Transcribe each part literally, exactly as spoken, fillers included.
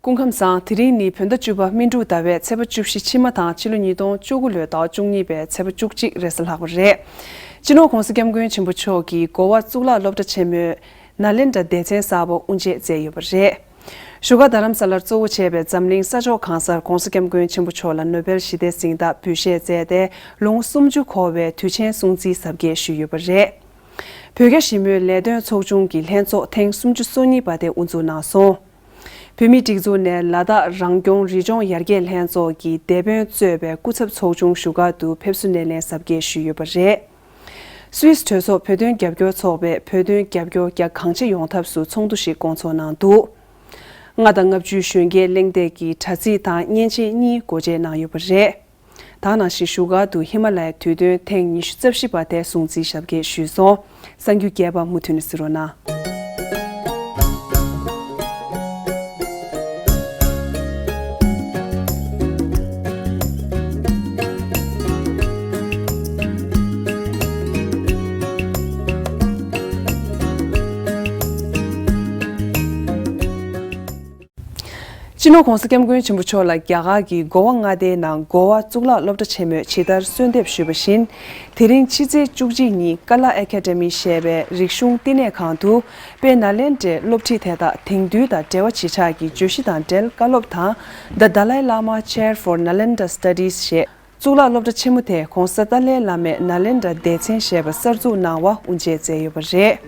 སྐུ་ཁམས་བཟང་། དེ་རིང་ནི་བོད་ཟླ་བཅུ་པ་སྨིན་དྲུག་ཟླ་བའི་ཚེས་པ་བཅུ་བཞི་ཕྱི་མ་དང་ཕྱི་ལོ་ཉིས་སྟོང་བཅུ་དགུ་ལོའི་ཟླ་བ་བཅུ་གཉིས་པའི་ཚེས་པ་བཅུ་གཅིག་རེས་གཟའ་ལྷག་པ་རེད། སྤྱི་ནོར་༧གོང་ས་༧སྐྱབས་མགོན་ཆེན་པོ་མཆོག་གིས་གོ་བ་གཙུག་ལག་སློབ་གྲྭ་ཆེན་མོའི་ནཱ་ལེནྡྲ་སྡེ་ཚན་གསར་པ་དབུ་འབྱེད་མཛད་ཡོད་པ་རེད། བཞུགས་སྒར་རྡ་རམ་ས་ལར་གཙོ་བོ་བྱས་པའི་འཛམ་གླིང་ས་ཕྱོགས་གང་སར་༧གོང་ས་༧སྐྱབས་མགོན་ཆེན་པོ་མཆོག་ལ་ནོ་བེལ་ཞི་བདེའི་གཟེངས་རྟགས་འབུལ་བཞེས་མཛད་དེ་ལོ་ངོ་སུམ་ཅུ་འཁོར་བའི་དུས་ཆེན་སྲུང་བརྩིའི་གཟབ་རྒྱས་ཞུས་ཡོད་པ་རེད། བོད་རྒྱ་ཞི་མོལ་ལས་དོན་ཚོགས་ཆུང་གི་ལྷན་ཚོགས་ཐེངས་སུམ་ཅུ་སོ་གཉིས་པ་དེ་དབུ་འཛུགས་གནང་སོང་། བོད་མིའི་སྒྲིག་འཛུགས་ནས་ལ་དྭགས་རང་སྐྱོང་རི་ལྗོངས་ཡར་རྒྱས་ལྷན་ཚོགས་ཀྱི་སྡེ་དཔོན་གཙོས་པའི་སྐུ་ཚབ་ཚོགས་ཆུང་བཞུགས་སྒར་དུ་ཕེབས་བསུ་སྣེ་ལེན་གཟབ་རྒྱས་ཞུས་ཡོད་པ་རེད། སུད་སི་གྲོས་ཚོགས་བོད་དོན་རྒྱབ་སྐྱོར་ཚོགས་པས་བོད་དོན་རྒྱབ་སྐྱོར་རྒྱ་གང་ཆེ་ཡོང་ཐབས་སུ་ཚོགས་འདུ་ཞིག་བསྐོང་ཚོགས་གནང་འདུག་ལྔ་དང་ལྔ་བཅུའི་གཞོན་སྐྱེས་གླེང་སྟེགས་ཀྱི་དྲ་ཚིགས་དང་མཉེན་ཆས་གཉིས་སྒོ་འབྱེད་གནང་ཡོད་པ་རེད། ད་ག་ནང་བཞིན་བཞུགས་སྒར་དུ་ཧི་མ་ལ་ཡའི་དུས་སྟོན་ཐེངས་ཉི་ཤུ་རྩ་བཞི་པ་དེ་སྲུང་བརྩིའི་ཞབས་སྐྱེལ་ཞུས་སོང་། གསར་འགྱུར་རྒྱས་པ་མུ་མཐུད་ནས་གཟིགས་རོགས་གནང་། སྤྱི་ནོར་༧གོང་ས་༧སྐྱབས་མགོན་ཆེན་པོ་མཆོག་ལ་རྒྱ་གར་གྱི་གོ་བ་མངའ་སྡེའི་ནང་གོ་བ་གཙུག་ལག་སློབ་གྲྭ་ཆེན་མོས་ཇི་ལྟར་གསོལ་འདེབས་ཞུས་པ་བཞིན། དེ་རིང་ཕྱི་ཚེས་བཅུ་གཅིག་ཉིན་ཀ་ལ་ཨེ་ཁེ་ཌེ་མི་ཞེས་པའི་རིག་གཞུང་བསྟི་གནས་ཁང་དུ་དཔལ་ནཱ་ལེནྡྲའི་སློབ་ཁྲིད་དེ་དག་དེང་དུས་དང་འབྲེལ་བ་ཇི་ཆགས་ཀྱི་བརྗོད་གཞི་དང་འབྲེལ་བཀའ་སློབ་དང་། The Dalai Lama Chair for Nalanda Studies ཞེས། གཙུག་ལག་སློབ་གྲྭ་ཆེན་མོ་དེས་༧གོང་ས་ཏཱ་ལའི་བླ་མས་ནཱ་ལེནྡྲ་སྡེ་ཚན་ཞེས་པ་གསར་འཛུགས་གནང་བ་དབུ་འབྱེད་མཛད་ཡོད་པ་རེད།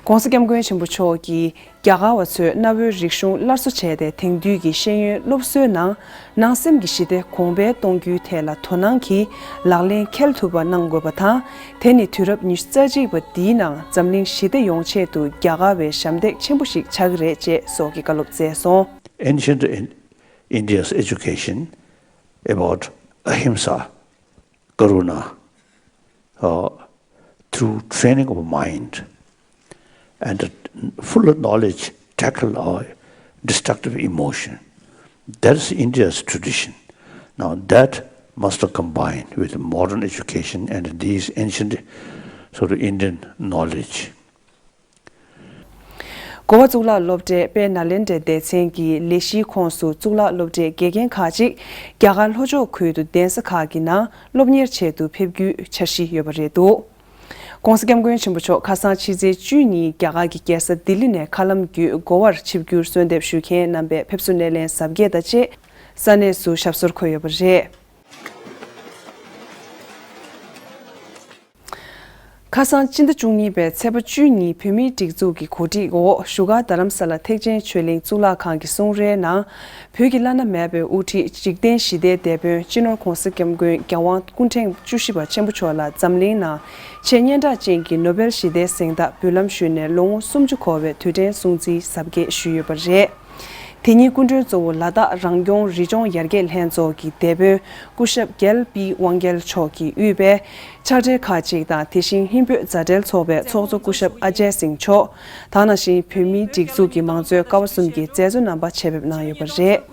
༸གོང་ས་༸སྐྱབས་མགོན་ཆེན་པོ་མཆོག་གིས་རྒྱ་གར་བ་ཚོས་གནའ་བོའི་རིག་གཞུང་སླར་གསོ་བྱས་ཏེ་དེང་དུས་ཀྱི་ཤེས་ཡོན་སློབ་གསོའི་ནང་ནང་སེམས་ཀྱི་ཞི་བདེ་གོང་འཕེལ་གཏོང་རྒྱུའི་ཐད་ལ་དོ་སྣང་གིས་ལག་ལེན་འཁེལ་ཐུབ་པ་གནང་དགོས་པ་དང་། དེ་ནི་དུས་རབས་ཉི་ཤུ་རྩ་གཅིག་པ་འདིའི་ནང་འཛམ་གླིང་ཞི་བདེ་ཡོང་ཆེད་དུ་རྒྱ་གར་བའི་ཞབས་འདེགས་ཆེན་པོ་ཞིག་ཆགས་ཀྱི་རེད་ཅེས་སོགས་ཀྱི་བཀའ་སློབ་སྩལ་སོང་། Ancient In- India's education about ahimsa, karuna, uh, through training of mind and a fuller knowledge, tackle our destructive emotion. That is India's tradition. Now that must combine with modern education and these ancient sort of Indian knowledge. གོ་བ་གཙུག་ལག་སློབ་གྲྭའི་དཔལ་ནཱ་ལེནྡྲའི་སྡེ་ཚན་གྱི་ལས་གཞིའི་ཁོངས་སུ་གཙུག་ལག་སློབ་གྲྭའི་དགེ་རྒན་ཁག་ཅིག་རྒྱ་གར་ལྷོ་ཕྱོགས་ཁུལ་དུ་གདན་ས་ཁག་གི་ནང་སློབ་གཉེར་ཆེད་དུ་ཕེབས་རྒྱུའི་འཆར་གཞི་ཡོད་པ་རེད་འདུག ༸གོང་ས་༸སྐྱབས་མགོན་ཆེན་པོ་མཆོག་ཁ་སང་ཕྱི་ཚེས་བཅུ་ཉིན་རྒྱ་གར་གྱི་རྒྱལ་ས་ལྡི་ལི་ནས་མཁའ་ལམ་བརྒྱུད་གོ་བར་ཆིབས་བསྒྱུར་གསོལ་འདེབས་ཞུ་མཁན་རྣམ་པའི་ཕེབས་བསུ་སྣེ་ལེན་གཟབ་རྒྱས་དང་བཅས་ས་གནས་སུ་ཞབས་སོར་འཁོད་ཡོད་པ་རེད། ཁ་སང་སྤྱི་ཟླ་བཅུ་གཉིས་པའི་ཚེས་པ་བཅུ་ཉིན་བོད་མིའི་སྒྲིག་འཛུགས་ཀྱི་གོ་སྒྲིག་འོག་བཞུགས་སྒར་རྡ་རམ་ས་ལ་ཐེག་ཆེན་ཆོས་གླིང་གཙུག་ལག་ཁང་གི་གསུང་རའི་ནང་། བོད་ཀྱི་བླ་ན་མེད་པའི་དབུ་ཁྲིད་འཇིག་རྟེན་ཞི་བདེའི་དེད་དཔོན་སྤྱི་ནོར་༸གོང་ས་༸སྐྱབས་མགོན་རྒྱལ་དབང་སྐུ་ཕྲེང་བཅུ་བཞི་པ་ཆེན་པོ་མཆོག་ལ་འཛམ་གླིང་ནང་ཆེས་སྙན་གྲགས་ཅན་གྱི་ནོ་བེལ་ཞི་བདེའི་གཟེངས་རྟགས་འབུལ་ལམ་ཞུས་ནས་ལོ་ངོ་སུམ་ཅུ་འཁོར་བའི་དུས་དྲན་སྲུང་བརྩིའི་གཟབ་རྒྱས་ཞུས་ཡོད་པ་རེད། དེ་ཉིན་སྐུ་མགྲོན་གཙོ་བོ་ལ་དྭགས་རང་སྐྱོང་རི་ལྗོངས་ཡར་རྒྱས་ལྷན་ཚོགས་ཀྱི་སྡེ་དཔོན་སྐུ་ཞབས་རྒྱལ་པི་དབང་རྒྱལ་མཆོག་གིས་དབུས་པའི་ཕྱག་སྦྲེལ་ཁག་ཅིག་དང་། དེ་བཞིན་ཧིན་བོད་མཛའ་འབྲེལ་ཚོགས་པའི་ཚོགས་གཙོ་སྐུ་ཞབས་ཨ་ཇའི་སིང་མཆོག་དང་། ནང་བཞིན་བོད་མིའི་སྒྲིག་འཛུགས་ཀྱི་མང་གཙོའི་ཀ་བ་གསུམ་གྱི་མཛད་གཙོ་རྣམ་པ་ཆེད་ཕེབས་གནང་ཡོད་པ་རེད།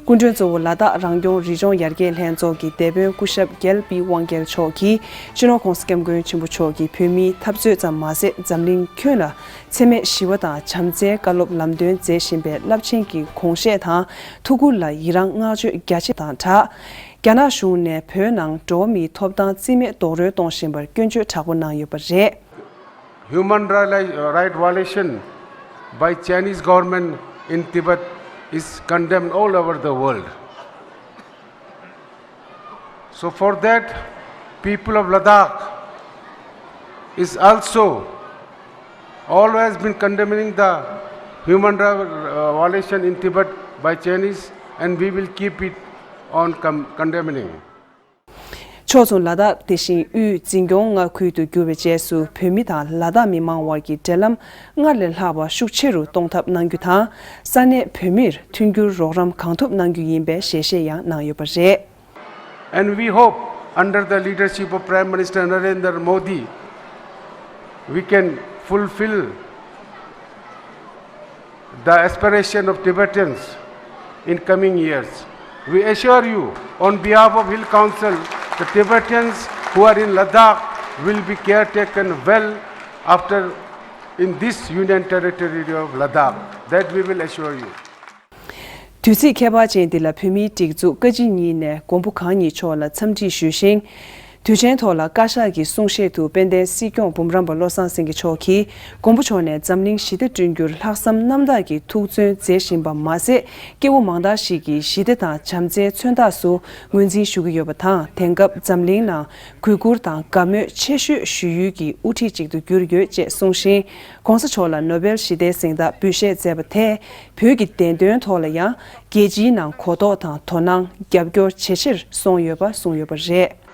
སྐུ་མགྲོན་གཙོ་བོ་ལ་དྭགས་རང་སྐྱོང་རི་ལྗོངས་ཡར་རྒྱས་ལྷན་ཚོགས་ཀྱི་སྡེ་དཔོན་སྐུ་ཞབས་རྒྱལ་པི་དབང་རྒྱལ་མཆོག་གིས་སྤྱི་ནོར་༸གོང་ས་༸སྐྱབས་མགོན་ཆེན་པོ་མཆོག་གིས་བོད་མིའི་འཐབ་རྩོད་ཙམ་མ་ཟད། འཛམ་གླིང་ཁྱོན་ལ་འཚེ་མེད་ཞི་བ་དང་བྱམས་བརྩེའི་བཀའ་སློབ་ལམ་སྟོན་མཛད་བཞིན་པའི་རླབས་ཆེན་གྱི་དགོངས་བཞེད་དང་ཐུགས་ཁུར་ལ་ཡི་རང་བསྔགས་བརྗོད་རྒྱ་ཆེ་དང་སྦྲགས། རྒྱ་ནག་གཞུང་ནས་བོད་ནང་འགྲོ་བ་མིའི་ཐོབ་ཐང་རྩིས་མེད་རྡོག་རོལ་གཏོང་བཞིན་པར་སྐྱོན་བརྗོད་དྲག་པོ་གནང་ཡོད་པ་རེད། Human ri- right violation by Chinese government in Tibet is condemned all over the world. So for that, people of Ladakh is also always been condemning the human rights uh, violation in Tibet by Chinese, and we will keep it on com- condemning. ཕྱོགས་མཚུངས་ལ་དྭགས་དེ་བཞིན་དབུས་འཛིན་སྐྱོང་མངའ་ཁུལ་དུ་གྱུར་བའི་རྗེས་སུ་བོད་མི་དང་ལ་དྭགས་མི་མང་དབར་གྱི་འབྲེལ་ལམ་སྔར་ལས་ལྷག་པ་ཤུགས་ཆེ་རུ་གཏོང་ཐབས་གནང་རྒྱུ་དང་། ས་གནས་བོད་མིར་མཐུན་འགྱུར་རོགས་རམ་གང་ཐུབ་གནང་རྒྱུ་ཡིན་པའི་ཞལ་བཞེས་ཡང་གནང་ཡོད་པ་རེད། And we hope under the leadership of Prime Minister Narendra Modi, we can fulfill the aspiration of Tibetans in coming years. We assure you, on behalf of Hill Council, the Tibetans who are in Ladakh will be caretaken well after in this Union Territory of Ladakh. That we will assure you. དུས་ཚིགས་ཁྱད་པར་ཅན་འདི་ལ་བོད་མིའི་སྒྲིག་འཛུགས་བཀའ་སྤྱི་གཉིས་ནས་མགོན་པོ་གང་ཉིད་མཆོག་ལ་འཚམས་འདྲི་ཞུས་ཤིང་། དུས་ཆེན་ཐོག་ལ་བཀའ་ཤག་གི་གསུང་བཤད་དུ་དཔལ་ལྡན་སྲིད་སྐྱོང་འབུམ་རམས་པ་བློ་བཟང་སེང་གེ་མཆོག་གིས་མགོན་པོ་མཆོག་ནས་འཛམ་གླིང་ཞི་བདེ་བསྐྲུན་རྒྱུར་ལྷག་བསམ་རྣམ་དག་གིས་ཐུགས་བརྩོན་མཛད་བཞིན་པ་མ་ཟད། སྐྱེ་བོ་མང་དག་ཞིག་གི་ཞི་བདེ་དང་བྱམས་བརྩེའི་མཚོན་རྟགས་སུ་ངོས་འཛིན་ཞུ་གི་ཡོད་པ་དང་། དེང་སྐབས་འཛམ་གླིང་ནང་གུས་བཀུར་དང་དགའ་མོས་ཆེ་ཤོས་ཞུ་ཡུལ་གྱི་དབུ་ཁྲིད་ཅིག་ཏུ་གྱུར་ཡོད་ཅེས་གསུངས་ཤིང་། ྋགོང་ས་མཆོག་ལ་ནོ་བེལ་ཞི་བདེའི་གཟེངས་རྟགས་འབུལ་བཞེས་མཛད་པ་དེས་བོད་ཀྱི་བདེན་དོན་ཐོག་ལ་ཡང་རྒྱལ་སྤྱིའི་ནང་གོ་རྟོགས་དང་དོ་སྣང་རྒྱབ་སྐྱོར་ཇེ་ཆེར་སོང་ཡོད་པ་གསུངས་ཡོད་པ་རེད།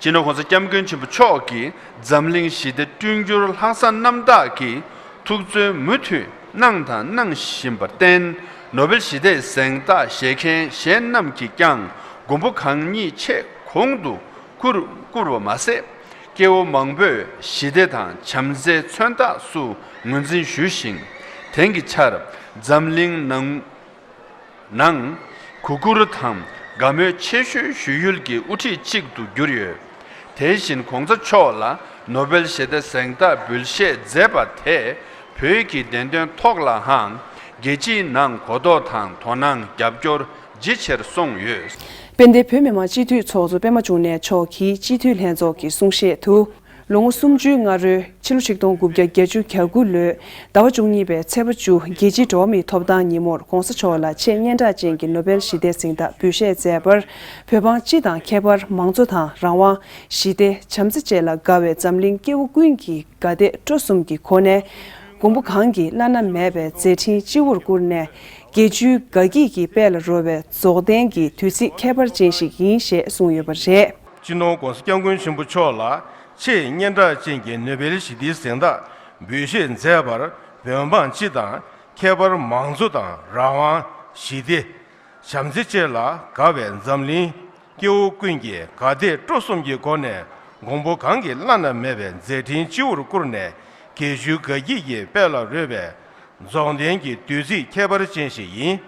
སྤྱི་ནོར་༧གོང་ས་༧སྐྱབས་མགོན་ཆེན་པོ་མཆོག་གིས་འཛམ་གླིང་ཞི་བདེ་བསྐྲུན་རྒྱུར་ལྷག་བསམ་རྣམ་དག་གིས་ཐུགས་བརྩོན་མུ་མཐུད་གནང་དང་གནང་བཞིན་པར་བརྟེན། ནོ་བེལ་ཞི་བདེའི་གཟེངས་རྟགས་བཞེས་མཁན་གཞན་རྣམས་ཀྱིས་ཀྱང་མགོན་པོ་གང་ཉིད་ཆེས་གོང་དུ་བཀུར་བཀུར་བ་མ་ཟད། སྐྱེ་བོ་མང་པོས་ཞི་བདེ་དང་བྱམས་བརྩེའི་མཚོན་རྟགས་སུ་ངོས་འཛིན་ཞུས་ཤིང་། དེང་གི་ཆར་འཛམ་གླིང་ནང་ནང་གུས་བཀུར་དང་དགའ་མོས་ཆེ་ཤོས་ཞུ་ཡུལ་གྱི་དབུ་ཁྲིད་ཅིག་ཏུ་གྱུར་ཡོད། དེ་བཞིན་ྋགོང་ས་མཆོག་ལ་ནོ་བེལ་ཞི་བདེ་གཟེངས་རྟགས་འབུལ་བཞེས་མཛད་པ་དེས་བོད་ཀྱི་བདེན་དོན་ཐོག་ལའང་རྒྱལ་སྤྱིའི་ནང་གོ་རྟོགས་དང་དོ་སྣང་རྒྱབ་སྐྱོར་ཇེ་ཆེར་སོང་ཡོད། དཔལ་ལྡན་བོད་མི་མང་སྤྱི་འཐུས་ཚོགས་གཙོ་པད་མ་འབྱུང་གནས་མཆོག་གིས་སྤྱི་འཐུས་ལྷན་ཚོགས་ཀྱི་གསུང་བཤད་དུ། ལོ་ངོ་སུམ་ཅུའི་སྔ་རོལ་ཕྱི་ལོ་ཆིག་སྟོང་དགུ་བརྒྱ་བརྒྱད་ཅུ་གྱ་དགུ་ལོའི་ཟླ་བ་བཅུ་གཉིས་པའི་ཚེས་པ་བཅུ་རྒྱལ་སྤྱིའི་འགྲོ་བ་མིའི་ཐོབ་ཐང་ཉིན་མོར་༧གོང་ས་མཆོག་ལ་ཆེས་སྙན་གྲགས་ཅན་གྱི་ནོ་བེལ་ཞི་བདེའི་གཟེངས་རྟགས་འབུལ་བཞེས་མཛད་པར། བོད་འབངས་སྤྱི་དང་ཁྱད་པར་མང་གཙོ་དང་རང་དབང་། ཞི་བདེ། བྱམས་བརྩེ་བཅས་ལ་དགའ་བའི་འཛམ་གླིང་སྐྱེ་བོ་ཀུན་གྱིས་དགའ་དད་སྤྲོ་གསུམ་གྱི་སྒོ་ནས། མགོན་པོ་གང་གི་བླ་ན་མེད་པའི་མཛད་འཕྲིན་སྤྱི་བོར་བཀུར་ནས། དགེ་བཅུའི་དགའ་སྐྱིད་ཀྱི་དཔལ་ལ་རོལ་བའི་རྫོགས་ལྡན་གྱི་དུས་ཚིགས་ཁྱད་པར་ཅན་ཞིག་ཡིན་ཞེས་གསུངས་ཡོད་པ་རེད། སྤྱི་ནོར་༧གོང་ས་༧སྐྱབས་མགོན་ཆེན་པོ་མཆོག་ལ་ཆེས་སྙན་གྲགས་ཅན་གྱི་ནོ་བེལ་ཞི་བདེའི་གཟེངས་རྟགས་འབུལ་བཞེས་མཛད་པར། བོད་འབངས་སྤྱི་དང་ཁྱད་པར་མང་གཙོ་དང་རང་དབང་། ཞི་བདེ། བྱམས་བརྩེ་བཅས་ལ་དགའ་བའི་འཛམ་གླིང་སྐྱེ་བོ་ཀུན་གྱིས་དགའ་དད་སྤྲོ་གསུམ་གྱི་སྒོ་ནས། མགོན་པོ་གང་གི་བླ་ན་མེད་པའི་མཛད་འཕྲིན་སྤྱི་བོར་བཀུར་ནས། དགེ་བཅུའི་དགའ་སྐྱིད་ཀྱི་དཔལ་ལ་རོལ་བའི་རྫོགས་ལྡན་གྱི་དུས་ཚིགས་ཁྱད་པར་ཅན་ཞིག་ཡིན།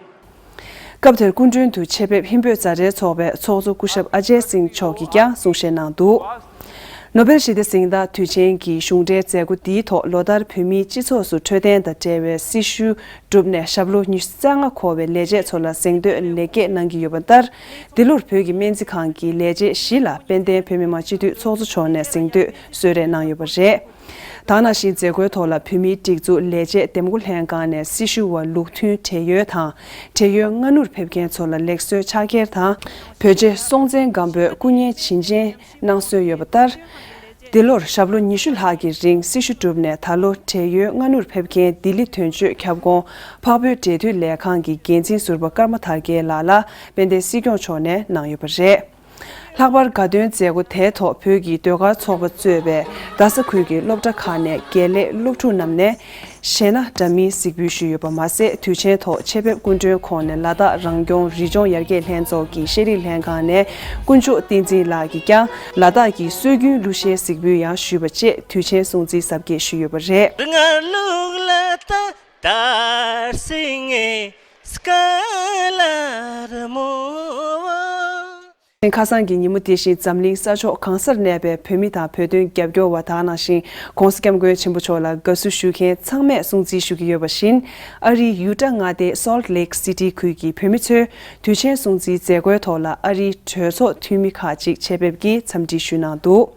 སྐབས་དེར་སྐུ་མགྲོན་དུ་ཆེད་ཕེབས་ཧིན་བོད་མཛའ་འབྲེལ་ཚོགས་པའི་ཚོགས་གཙོ་སྐུ་ཞབས་ཨ་ཇེ་སིང་མཆོག་གིས་ཀྱང་གསུང་བཤད་གནང་འདུག་ནོ་བེལ་ཞི་བདེ་གཟེངས་རྟགས་དུས་ཆེན་གྱི་གཞུང་འབྲེལ་མཛད་སྒོ་འདིའི་ཐོག་ལོ་ལྟར་བོད་མིའི་སྤྱི་ཚོགས་སུ་འཕྲོད་བསྟེན་དང་འབྲེལ་བའི་སྲི་ཞུ་བསྒྲུབས་ནས་ཞབས་ལོ་ཉི་ཤུ་རྩ་ལྔ་འཁོར་བའི་ལས་བྱེད་ཚོ་ལ་གཟེངས་བསྟོད་ལེགས་སྐྱེས་གནང་གི་ཡོད་པ་ལྟར། འདི་ལོར་བོད་ཀྱི་སྨན་རྩིས་ཁང་གི་ལས་བྱེད་བཞི་ལ་དཔལ་ལྡན་བོད་མི་མང་སྤྱི་འཐུས་ཚོགས་གཙོ་མཆོག་ནས་གཟེངས་བསྟོད་གསོལ་རས་གནང་ཡོད་པ་རེད། ད་ག་ནང་བཞིན་མཛད་སྒོའི་ཐོག་ལ་བོད་མིའི་སྒྲིག་འཛུགས་ལས་བྱེད་འདེམས་བསྐོ་ལྷན་ཁང་ནས་སྲི་ཞུ་བ་ལུགས་མཐུན་བགྲེས་ཡོལ་དང་། བགྲེས་ཡོལ་སྔ་སྣུར་ཕེབས་མཁན་ཚོ་ལ་ལེགས་གསོལ་ཕྱག་འཁྱེར་དང་། བོད་རྗེ་སྲོང་བཙན་སྒམ་པོའི་སྐུ་བརྙན་བྱིན་ཅན་གནང་སྲོལ་ཡོད་པ་ལྟར། འདི་ལོར་ཞབས་ལོ་ཉི་ཤུ་ལྷག་གི་རིང་སྲི་ཞུ་བསྒྲུབས་ནས་ད་ལོ་བགྲེས་ཡོལ་སྔ་སྣུར་ཕེབས་མཁན་ལྡི་ལི་དོན་གཅོད་ཁྱབ་ཁོངས་འཕགས་བོད་འབྲེལ་མཐུད་ལས་ཁང་གི་འགན་འཛིན་ཟུར་པ་ཀརྨ་དར་རྒྱས་ལགས་ལ་དཔལ་ལྡན་སྲིད་སྐྱོང་མཆོག་ནས་གནང་ཡོད་པ་རེད། ལྷག་པར་དགའ་སྟོན་མཛད་སྒོ་དེའི་ཐོག་བོད་ཀྱི་ཟློས་གར་ཚོགས་པ་གཙོས་པའི་རྡ་ས་ཁུལ་གྱི་སློབ་གྲྭ་ཁག་ནས་དགེ་ལས་སློབ་ཕྲུག་རྣམས་ནས་གཞས་སྣ་འདྲ་མིན་གཟིགས་འབུལ་ཞུས་ཡོད་པ་མ་ཟད། དུས་ཆེན་ཐོག་ཆེད་ཕེབས་སྐུ་མགྲོན་ཁོངས་ནས་ལ་དྭགས་རང་སྐྱོང་རི་ལྗོངས་ཡར་རྒྱས་ལྷན་ཚོགས་ཀྱི་ཤེས་རིག་ལྷན་ཁང་ནས་དཀོན་མཆོག་བསྟན་འཛིན་ལགས་ཀྱིས་ཀྱང་ལ་དྭགས་ཀྱི་སྲོལ་རྒྱུན་གླུ་གཞས་གཟིགས་འབུལ་ཡང་ཞུས་པ་བཅས་དུས་ཆེན་སྲུང་བརྩིའི་གཟབ་རྒྱས་ཞུས་ཡོད་པ་རེད། ཁ་སང་གི་ཉིན་མོ་དེ་བཞིན་འཛམ་གླིང་ས་ཕྱོགས་གང་སར་གནས་པའི་བོད་མི་དང་བོད་དོན་རྒྱབ་སྐྱོར་བ་དག་ནང་བཞིན་༧གོང་ས་༧སྐྱབས་མགོན་ཆེན་པོ་མཆོག་ལ་དགའ་བསུ་ཞུ་མཁན་ཚང་མས་སྲུང་བརྩི་ཞུ་གི་ཡོད་པ་བཞིན། ཨ་རིའི་ཡུ་ཊ་མངའ་སྡེའི་སོལ་ཊི་ལེག་སི་ཊི་ཁུལ་གྱི་བོད་མི་ཚོས་དུས་ཆེན་སྲུང་བརྩིའི་མཛད་སྒོའི་ཐོག་ལ་ཨ་རིའི་གྲོས་ཚོགས་འཐུས་མི་ཁག་ཅིག་ཆེད་ཕེབས་ཀྱིས་འཚམས་འདྲི་ཞུས་གནང་འདུག་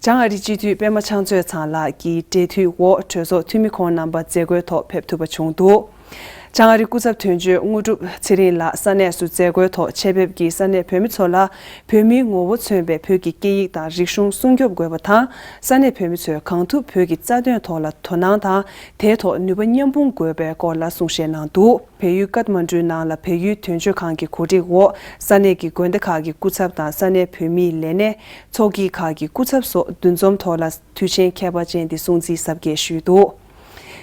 བྱང་ཨ་རིའི་སྤྱི་འཐུས་པད་མ་ཕྱག་མཛོད་ཚང་ལགས་ཀྱི་འབྲེལ་མཐུད་འོག་གྲོས་ཚོགས་འཐུས་མི་ཁོང་རྣམ་པ་མཛད་སྒོའི་ཐོག་ཕེབས་ཐུབ་པ་བྱུང་འདུག་བྱང་ཨ་རི་སྐུ་ཚབ་དོན་གཅོད་དངོས་གྲུབ་ཚེ་རིང་ལགས་ས་གནས་སུ་མཛད་སྒོའི་ཐོག་ཆེད་ཕེབས་ཀྱིས་ས་གནས་བོད་མི་ཚོ་ལ་བོད་མིའི་ངོ་བོ་མཚོན་པའི་བོད་ཀྱི་སྐད་ཡིག་དང་རིག་གཞུང་སྲུང་སྐྱོབ་དགོས་པ་དང་། ས་གནས་བོད་མི་ཚོས་གང་ཐུབ་བོད་ཀྱི་རྩ་དོན་ཐོག་ལ་དོ་སྣང་དང་། དེའི་ཐོག་ནུས་པ་མཉམ་སྤུངས་དགོས་པའི་སྐོར་ལ་གསུང་བཤད་གནང་འདུག་བལ་ཡུལ་ཀཏ་མན་ཌུའི་ནང་ལ་བལ་ཡུལ་དོན་གཅོད་ཁང་གི་གོ་སྒྲིག་འོག་ས་གནས་ཀྱི་དགོན་སྡེ་ཁག་གི་སྐུ་ཚབ་དང་ས་གནས་བོད་མིའི་ལས་སྣེ། ཚོགས་སྐྱིད་ཁག་གི་སྐུ་ཚབ་སོགས་འདུ་འཛོམས་ཐོག་ལ་དུས་ཆེན་ཁྱད་པར་ཅན་འདི་སྲུང་བརྩིའི་གཟབ་རྒྱས་ཞུས་འདུག་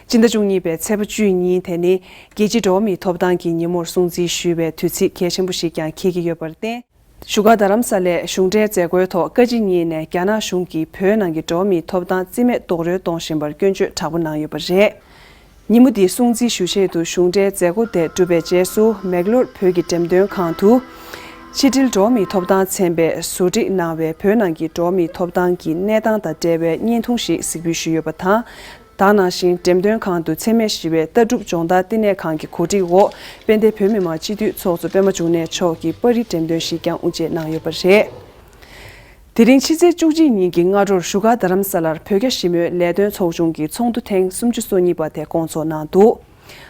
སྤྱི་ཟླ་བཅུ་གཉིས་པའི་ཚེས་པ་བཅུའི་ཉིན་དེ་ནི་རྒྱལ་སྤྱིའི་འགྲོ་བ་མིའི་ཐོབ་ཐང་གི་ཉིན་མོར་སྲུང་བརྩི་ཞུ་བའི་དུས་ཚིགས་གལ་ཆེན་པོ་ཞིག་ཀྱང་འཁེལ་གྱི་ཡོད་པར་བརྟེན། བཞུགས་སྒར་རྡ་རམ་ས་ལའི་གཞུང་འབྲེལ་མཛད་སྒོའི་ཐོག་བཀའ་སྤྱི་གཉིས་ནས་རྒྱ་ནག་གཞུང་གིས་བོད་ནང་གི་འགྲོ་བ་མིའི་ཐོབ་ཐང་རྩིས་མེད་རྡོག་རོལ་གཏོང་བཞིན་པར་སྐྱོན་བརྗོད་དྲག་པོ་གནང་ཡོད་པ་རེད། ཉིན་མོ་འདིའི་སྲུང་བརྩི་ཞུ་ཆེད་དུ་གཞུང་འབྲེལ་མཛད་སྒོ་དེ་གྲུབ་པའི་རྗེས་སུ་མེག་ལོར་བོད་ཀྱི་འགྲེམས་སྟོན་ཁང་དུ། ཕྱི་དྲིལ་འགྲོ་བ་མིའི་ཐོབ་ཐང་ཚན་པས་བཟོ་སྒྲིག་གནང་བའི་བོད་ནང་གི་འགྲོ་བ་མིའི་ཐོབ་ཐང་གི་གནས་སྟངས་དང་འབྲེལ་བའི་བརྙན་ཐུང་ཞིག་གཟིགས་འབུལ་ཞུས་ཡོད་པ་དང་། ད་ག་ནང་བཞིན་འགྲེམས་སྟོན་ཁང་དུ་འཚེ་མེད་ཞི་བའི་ལྟ་གྲུབ་སྦྱོང་བརྡར་བསྟི་གནས་ཁང་གི་གོ་སྒྲིག་འོག་དཔལ་ལྡན་བོད་མི་མང་སྤྱི་འཐུས་ཚོགས་གཙོ་པད་མ་འབྱུང་གནས་མཆོག་གིས་པར་རིས་འགྲེམས་སྟོན་ཞིག་ཀྱང་དབུ་འབྱེད་གནང་ཡོད་པ་རེད། དེ་རིང་ཕྱི་ཚེས་བཅུ་གཅིག་ཉིན་གྱི་སྔ་དྲོར་བཞུགས་སྒར་རྡ་རམ་ས་ལར་བོད་རྒྱ་ཞི་མོལ་ལས་དོན་ཚོགས་ཆུང་གི་ཚོགས་འདུ་ཐེངས་སུམ་ཅུ་སོ་གཉིས་པ་དེ་བསྐོང་ཚོགས་གནང་འདུག་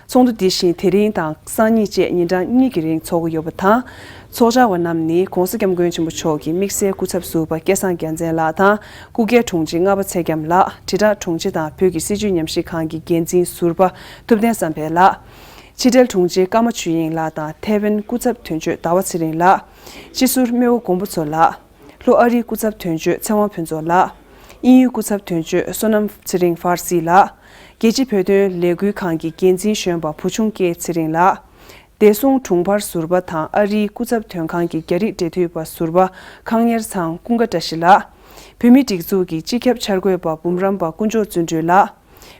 ཚོགས་འདུ་འདི་བཞིན་དེ་རིང་དང་སང་ཉིན་བཅས་ཉིན་གྲངས་གཉིས་ཀྱི་རིང་འཚོགས་ཀྱི་ཡོད་པ་དང་། ཚོགས་བཅར་བ་རྣམས་ནི་༧གོང་ས་༧སྐྱབས་མགོན་ཆེན་པོ་མཆོག་གི་དམིགས་བསལ་སྐུ་ཚབ་ཟུར་པ་སྐལ་བཟང་རྒྱལ་མཚན་ལགས་དང་། སྐུ་སྒེར་དྲུང་ཆེ་ལྔ་པ་ཚེ་རྒྱམ་ལགས། དྲིལ་བསྒྲགས་དྲུང་ཆེ་དང་བོད་ཀྱི་སྲིད་བྱུས་ཉམས་ཞིབ་ཁང་གི་འགན་འཛིན་ཟུར་པ་ཐུབ་བསྟན་བསམ་འཕེལ་ལགས། ཕྱི་དྲིལ་དྲུང་ཆེ་ཀརྨ་ཆོས་དབྱིངས་ལགས་དང་ཐའེ་ཝན་སྐུ་ཚབ་དོན་གཅོད་ཟླ་བ་ཚེ་རིང་ལགས། སྤྱི་ཟུར་རྨེའུ་མགོན་པོ་མཚོ་ལགས། ལྷོ་ཨ་རིའི་སྐུ་ཚབ་དོན་གཅོད་ཚེ་དབང་ཕུན་ཚོགས་ལགས། དབྱིན་ཡུལ་སྐུ་ཚབ་དོན་གཅོད་བསོད་ནམས་ཚེ་རིང་ཧྥར་སི་ལགས། རྒྱལ་སྤྱིའི་བོད་དོན་ལས་འགུལ་ཁང་གི་འགན་འཛིན་གཞོན་པ་བུ་ཆུང་སྐྱེས་ཚེ་རིང་ལགས། བདེ་སྲུང་དྲུང་འཕར་ཟུར་པ་དང་ཨ་རིའི་སྐུ་ཚབ་དོན་ཁང་གི་རྒྱ་རིགས་འབྲེལ་མཐུད་པ་ཟུར་པ་ཁང་གཉེར་ཚང་ཀུན་དགའ་བཀྲ་ཤིས་ལགས། བོད་མིའི་སྒྲིག་འཛུགས་ཀྱི་སྤྱི་ཁྱབ་འཆར་འགོད་པ་འབུམ་རམས་པ་དཀོན་མཆོག་བརྩོན་འགྲུས་ལགས།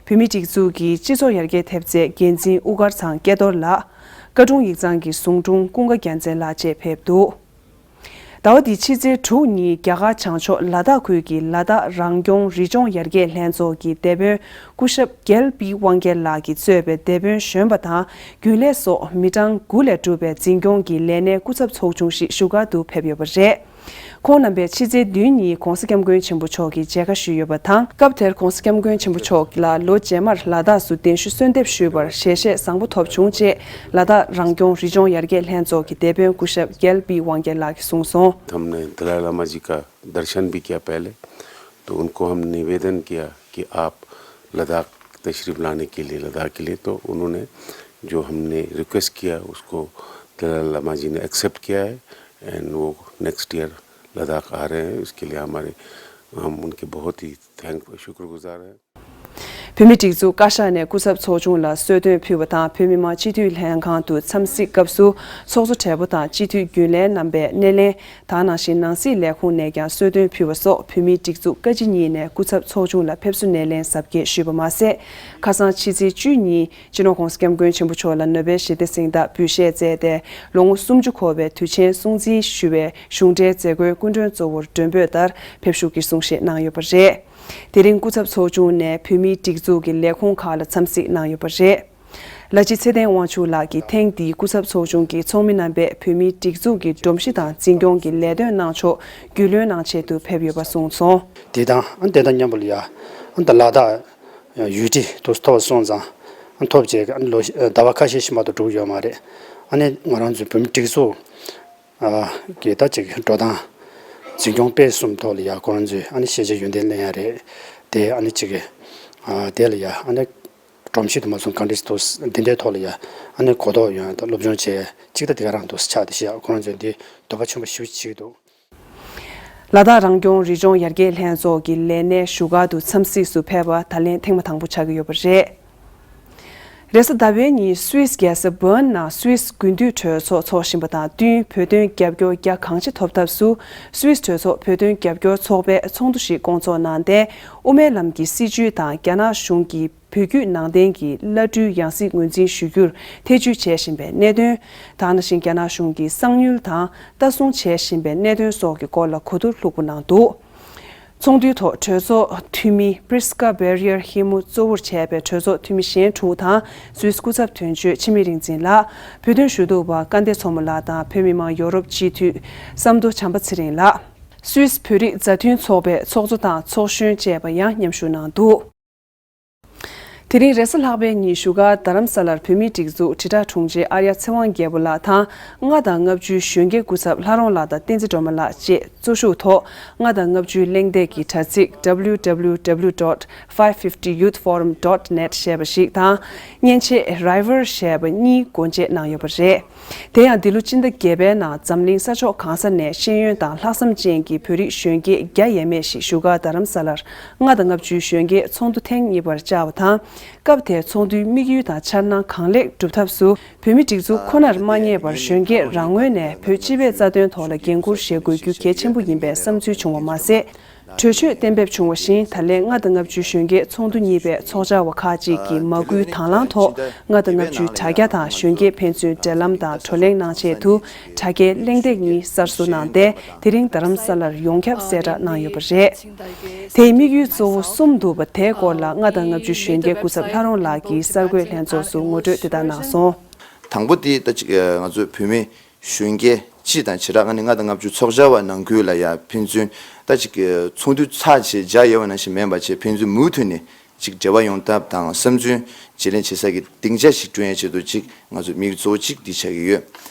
བོད་མིའི་སྒྲིག་འཛུགས་ཀྱི་སྤྱི་ཚོགས་ཡར་རྒྱས་ཐེབས་རྩའི་འགན་འཛིན་དབུ་དཀར་ཚང་སྐལ་རྡོར་ལགས། བཀའ་དྲུང་ཡིག་ཚང་གི་ཟུང་དྲུང་ཀུན་དགའ་རྒྱལ་མཚན་ལགས་བཅས་ཕེབས་འདུག་ཟླ་བ་འདིའི་ཕྱི་ཚེས་དྲུག་ཉིན་རྒྱ་གར་བྱང་ཕྱོགས་ལ་དྭགས་ཁུལ་གྱི་ལ་དྭགས་རང་སྐྱོང་རི་ལྗོངས་ཡར་རྒྱས་ལྷན་ཚོགས་ཀྱི་སྡེ་དཔོན་སྐུ་ཞབས་རྒྱལ་པི་དབང་རྒྱལ་ལགས་ཀྱིས་གཙོས་པའི་སྡེ་དཔོན་གཞོན་པ་དང་རྒྱུན་ལས་སོགས་མི་གྲངས་དགུ་ལས་གྲུབ་པའི་འཛིན་སྐྱོང་གི་ལས་སྣེའི་སྐུ་ཚབ་ཚོགས་ཆུང་ཞིག་བཞུགས་སྒར་དུ་ཕེབས་ཡོད་པ་རེད། ཁོང་རྣམ་པས་ཕྱི་ཚེས་བདུན་ཉིན་༧གོང་ས་༧སྐྱབས་མགོན་ཆེན་པོ་མཆོག་གི་མཇལ་ཁ་ཞུས་ཡོད་པ་དང་། སྐབས་དེར་༧གོང་ས་༧སྐྱབས་མགོན་ཆེན་པོ་མཆོག་ལ་ལོ་རྗེས་མར་ལ་དྭགས་སུ་གདན་ཞུ་གསོལ་འདེབས་ཞུས་པར་ཞལ་བཞེས་བཟང་པོ་ཐོབ་བྱུང་ཅེས་ལ་དྭགས་རང་སྐྱོང་རི་ལྗོངས་ཡར་རྒྱས་ལྷན་ཚོགས་ཀྱི་སྡེ་དཔོན་སྐུ་ཞབས་རྒྱལ་པི་དབང་རྒྱལ་ལགས་ཀྱིས་གསུངས་སོང་། हमने दलाई लामा जी का दर्शन भी किया पहले, तो उनको हम निवेदन किया कि आप लद्दाख तशरीफ लाने के लिए, लद्दाख के लिए, तो उन्होंने जो हमने रिक्वेस्ट किया, उसको दलाई लामा जी ने एक्सेप्ट किया है। एंड वो नेक्स्ट ईयर लद्दाख आ रहे हैं, इसके लिए हमारे, हम उनके बहुत ही थैंक शुक्रगुजार हैं। བོད་མིའི་སྒྲིག་འཛུགས་བཀའ་ཤག་ནས་སྐུ་ཚབ་ཚོགས་ཆུང་ལ་གསོལ་སྟོན་ཕུལ་བ་དང་། བོད་མི་མང་སྤྱི་འཐུས་ལྷན་ཁང་དུ་འཚམས་གཟིགས་སྐབས་སུ་ཚོགས་གཙོ་གྲས་པ་དང་སྤྱི་འཐུས་རྒྱུན་ལས་རྣམ་པས་སྣེ་ལེན། ད་ག་ནང་བཞིན་ནང་སྲིད་ལས་ཁུངས་ནས་ཀྱང་གསོལ་སྟོན་ཕུལ་བ་སོགས་བོད་མིའི་སྒྲིག་འཛུགས་བཀའ་སྤྱི་གཉིས་ནས་སྐུ་ཚབ་ཚོགས་ཆུང་ལ་ཕེབས་བསུ་སྣེ་ལེན་གཟབ་རྒྱས་ཞུས་པ་མ་ཟད། ཁ་སང་ཕྱི་ཚེས་བཅུ་ཉིན་སྤྱི་ནོར་༧གོང་ས་༧སྐྱབས་མགོན་ཆེན་པོ་མཆོག་ལ་ནོ་བེལ་ཞི་བདེ་གཟེངས་རྟགས་འབུལ་བཞེས་མཛད་དེ། ལོ་ངོ་སུམ་ཅུ་འཁོར་བའི་དུས་ཆེན་སྲུང་བརྩི་ཞུ་བའི་གཞུང་འབྲེལ་མཛད་སྒོའི་སྐུ་མགྲོན་གཙོ་བོར་མགྲོན་འབོད་ལྟར་ཕེབས་བཞུགས་ཀྱི་གསུང་བཤད་གནང་ཡོད་པ་རེད། དེ་རིང་སྐུ་ཚབ་ཚོགས་ཆུང་ནས་བོད་མིའི་སྒྲིག་འཛུགས་ཀྱི་ལས་ཁུངས་ཁག་ལ་འཚམས་གཟིགས་གནང་ཡོད་པ་རེད། ལ་སྤྱི་ཚེ་བརྟན་དབང་ཕྱུག་ལགས་ཀྱིས་ཐེངས་འདིའི་སྐུ་ཚབ་ཚོགས་ཆུང་གི་ཚོགས་མི་རྣམ་པས་བོད་མིའི་སྒྲིག་འཛུགས་ཀྱི་སྒྲོམ་གཞི་དང་འཛིན་སྐྱོང་གི་ལས་དོན་གནང་ཕྱོགས་རྒྱུས་ལོན་གནང་ཆེད་དུ་ཕེབས་ཡོད་པ་གསུངས་སོང་། དེ་དང་ཨ་དེ་དང་མཉམ་པོ་ལ་ཡ་ཨ་ད་ལ་དྭགས་ཡུལ་གྲུ་དུ་ཐོབ་སོང་ཙང་ཨ་ཐོབ་བྱས་ཨ་ལོ་ཟླ་བ་ཁ་ཤས་ཤིག་མ་གཏོགས་འགྲོ་གི་ཡོད་མ་རེད། ཨ་ནི་ང་རང་ཚོའི་བོད་མིའི་སྒྲིག་འཛུགས་ཨ་གི་ད་ཅིག་འགྲོ་སྟངས་འཛིན་སྐྱོང་སྤེལ་གསུམ་ཐོག་ལ་ཡ་ཁོ་རང་ཚོས་ཨ་ནི་ཤེས་བྱ་ཡོན་ཏན་ལེན་ཡ་རེད། དེ་ཨ་ནི་ཅིག་ཨ་དེ་ལ་ཡ་ཨ་ནི་སྒྲོམ་གཞི་དུ་མ་སོང་གང་འདྲ་ཞིག་འདུག་འདི་འདྲའི་ཐོག་ལ་ཡ་ཨ་ནི་གོ་རྟོགས་ཡོང་ཡ་དང་སློབ་སྦྱོང་བྱེད་ཡ་ཅིག་ད་དེ་ག་རང་འདུག་ཆགས་བསྡད་ཤག་ཁོ་རང་ཚོས་འདི་འདོད་པ་ཆེན་པོ་ཞེ་པོ་ཅིག་བྱེད་ཀྱི་འདུག་ལ་དྭགས་རང་སྐྱོང་རི་ལྗོངས་ཡར་རྒྱས་ལྷན་ཚོགས་ཀྱི་ལས་སྣེ་བཞུགས་སྒར་དུ་འཚམས་གཟིགས་སུ་ཕེབས་པ་ད་ལན་ཐེངས་མ་དང་པོ་ཆགས་ཀྱི་ཡོད་པ་རེད། རེས་གཟའ་ཟླ་བའི་ཉིན་སུད་སི་རྒྱལ་ས་བྷརན་ནང་སུད་སི་དགུན་དུས་གྲོས་ཚོགས་འཚོགས་བཞིན་པ་དང་བསྟུན་བོད་དོན་རྒྱབ་སྐྱོར་རྒྱ་གང་ཆེ་ཐོབ་ཐབས་སུ་སུད་སི་གྲོས་ཚོགས་བོད་དོན་རྒྱབ་སྐྱོར་ཚོགས་པས་ཚོགས་འདུ་ཞིག་བསྐོང་ཚོགས་གནང་སྟེ། དབུ་མའི་ལམ་གྱི་སྲིད་བྱུས་དང་རྒྱ་ནག་གཞུང་གིས་བོད་བརྒྱུད་ནང་བསྟན་གྱི་བླ་སྤྲུལ་ཡང་སྲིད་ངོས་འཛིན་ཞུ་རྒྱུར་ཐེ་ཇུས་བྱེད་བཞིན་པའི་གནད་དོན། ད་ག་ནང་བཞིན་རྒྱ་ནག་གཞུང་གིས་གསང་ཉུལ་དང་ལྟ་སྲུང་བྱེད་བཞིན་པའི་གནད་དོན་སོགས་ཀྱི་སྐོར་ལ་གོ་བསྡུར་ལྷུག་པོ་གནང་འདུག་ཚོགས་འདུའི་ཐོག་གྲོས་ཚོགས་འཐུས་མི་པྲིས་ཀ་བེ་རི་ཡར་ཧི་མུ་གཙོ་བོར་བྱས་པའི་གྲོས་ཚོགས་འཐུས་མི་གཞན་དྲུག་དང་སུད་སི་སྐུ་ཚབ་དོན་གཅོད་འཆི་མེད་རིག་འཛིན་ལགས། བོད་དོན་ཞུ་གཏུག་པ་སྐལ་ལྡན་མཚོ་མོ་ལགས་དང་བོད་མི་མང་ཡོ་རོབ་སྤྱི་འཐུས་བསམ་མདོ་བྱམས་པ་ཚེ་རིང་ལགས། སུད་སི་བོད་རིགས་མཛའ་མཐུན་ཚོགས་པའི་ཚོགས་གཙོ་དང་ཚོགས་གཞོན་བཅས་པ་ཡང་མཉམ་ཞུགས་གནང་འདུག་དེ་རིང་རེས་གཟའ་ལྷག་པའི་ཉིན་བཞུགས་སྒར་རྡ་རམ་ས་ལར་བོད་མིའི་སྒྲིག་འཛུགས་དྲིལ་བསྒྲགས་དྲུང་ཆེ་ཨར་ཡ་ཚེ་དབང་རྒྱལ་པོ་ལགས་དང་ལྔ་དང་ལྔ་བཅུའི་གཞོན་སྐྱེས་སྐུ་ཚབ་ལྷ་རོང་ལགས་དང་བསྟན་འཛིན་སྒྲོལ་མ་ལགས་བཅས་གཙོ་བཞུགས་ཐོག་ལྔ་དང་ལྔ་བཅུའི་གླེང་སྟེགས་ཀྱི་དྲ་ཚིགས་W W W dot five fifty youth forum dot net ཞེས་པ་ཞིག་དང་མཉེན་ཆས་River ཞེས་པ་གཉིས་སྒོ་འབྱེད་གནང་ཡོད་པ་རེད། དེ་ཡང་འདི་ལོ་སྤྱི་ཟླ་བརྒྱད་པའི་ནང་འཛམ་གླིང་ས་ཕྱོགས་གང་ས་ནས་ཤེས་ཡོན་དང་ལྷག་བསམ་ཅན་གྱི་བོད་རིགས་གཞོན་སྐྱེས་བརྒྱ་ཡས་མས་ཤིག་བཞུགས་སྒར་རྡ་རམ་ས་ལར་ལྔ་དང་ལྔ་བཅུའི་གཞོན་སྐྱེས་ཚོགས་འདུ་ཐེངས་གཉིས་པར་བཅར་བ་དང་། སྐབས་དེའི་ཚོགས་འདུའི་དམིགས་ཡུལ་དང་འཆར་སྣང་གང་ལེགས་འགྲུབ་ཐབས་སུ་བོད་མིའི་སྒྲིག་འཛུགས་ཁོ་ནར་མ་ངེས་པར་གཞོན་སྐྱེས་རང་ངོས་ནས་བོད་སྤྱི་པའི་རྩ་དོན་ཐོག་ལ་འགན་འཁུར་བཞེས་དགོས་རྒྱུ་གལ་ཆེན་པོ་ཡིན་པའི་བསམ་ཚུལ་བྱུང་བ་མ་ཟད། གྲོས་ཆོད་གཏན་འབེབས་བྱུང་བ་བཞིན། ད་ལན་ལྔ་དང་ལྔ་བཅུའི་གཞོན་སྐྱེས་ཚོགས་འདུ་གཉིས་པའི་ཚོགས་བཅར་བ་ཁག་ཅིག་གིས་མ་སྐུལ་དང་བླངས་ཐོག་ལྔ་དང་ལྔ་བཅུའི་དྲ་རྒྱ་དང་གཞོན་སྐྱེས་ཕན་ཚུན་འབྲེལ་ལམ་དང་བགྲོ་གླེང་གནང་ཆེད་དུ། དྲ་རྒྱའི་གླེང་སྟེགས་གཉིས་གསར་བཟོ་གནང་སྟེ། དེ་རིང་རྡ་རམ་ས་ལར་ཡོངས་ཁྱབ་གསལ་བསྒྲགས་གནང་ཡོད་པ་རེད། དེའི་དམིགས་ཡུལ་གཙོ་བོ་གསུམ་འདུག་པ། དེའི་སྐོར་ལ་ལྔ་དང་ལྔ་བཅུའི་གཞོན་སྐྱེས་སྐུ་ཚབ་ལྷ་རོང་ལགས་ཀྱིས་གསར་འགོད་ལྷན་ཚོགས་སུ་ངོ་སྤྲོད་དེ་ལྟར་གནང་སོང་། དང་པོ་དེ་ད་ཅིག་ང་ཚོའི་བོད་མི་གཞོན་སྐྱེས་སྤྱི་དང་བྱེ་བྲག་ལྔ་ནས་ལྔ་དང་ལྔ་བཅུ་ཚོགས་བཅར་བ་ནང་ཁུལ་ལ་ཡ་ཕན་ཚུན་ད་ཅིག་ཚོགས་འདུ་ཚར་བྱས་མཇལ་ཡོད་པ་ནང་བཞིན་མིན་པ་བྱས། ཕན་ཚུན་མུ་མཐུད་ནས་ཅིག་འབྲེལ་བ་ཡོང་ཐབས་དང་། བསམ་ཚུལ་བརྗེ་ལེན་བྱེད་ས་ཀྱི་སྡིངས་ཆ་ཞིག་བསྐྲུན་ཡའི་ཆེད་དུ་ཅིག་ང་ཚོ་དམིགས་ཡུལ་གཙོ་བོ་གཅིག་འདི་ཆགས་ཀྱི་ཡོད།